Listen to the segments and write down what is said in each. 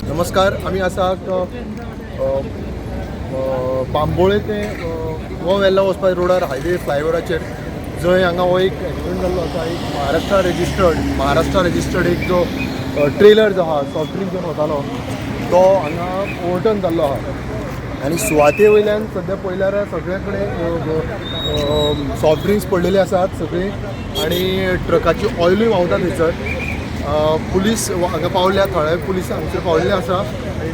नमस्कार, आमी आसा बांबोळे ते गोवा वेल्ला वचपा रोडार हायवे फ्लायओवराचेर, जंय हांगा हो एक एक्सिडंट जाल्लो आसा. एक महाराष्ट्रा रजिस्टर्ड एक जो ट्रेलर जो आहा, सॉफ्ट ड्रिंक घेवन वतालो, तो हांगा ओवरटर्न जाल्लो आहा. आनी सुवाते वयल्यान सद्या पळयल्यार सगळे कडेन सॉफ्ट ड्रिंक्स पडलेले आसात सगळी आनी ट्रकाची ऑयलूय व्हांवता थंयसर. पुलीस हांगा पावल्या, थळावे पुलीस हांगसर पावलेले आसा आनी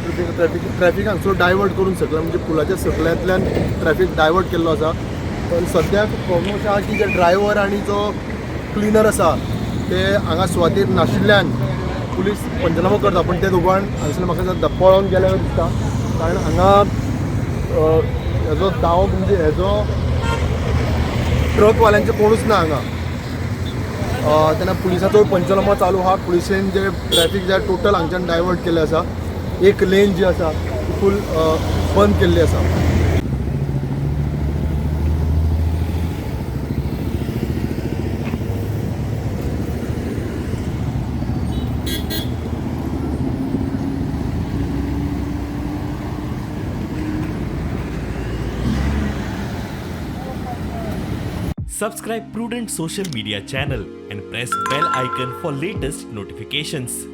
ट्रॅफिक हांगसर डायवर्ट करून सकला, म्हणजे पुलाच्या सकल्यांतल्यान ट्रॅफिक डायवर्ट केल्लो आसा. पण सद्याक प्रॉब्लम अशें आहा की जे ड्रायव्हर आनी जो क्लिनर आसा ते हांगा सुवातेर नाशिल्ल्यान पुलीस पंचनामो करता, पण ते दोगां हांगसर म्हाका दिसता पळोवन गेल्या दिसता, कारण हांगा हेजो दाव म्हणजे हेजो ट्रकवाल्यांचे कोणूच ना हांगा. तेन्ना पुलिसाचो पंचनामो चालू आहा. पुलिसेन जे ट्रॅफिक जे टोटल हांगच्यान डायवर्ट केल्लें आसा, एक लेन जी आसा ती फूल बंद केल्ली आसा. Subscribe Prudent Social Media channel and press bell icon for latest notifications.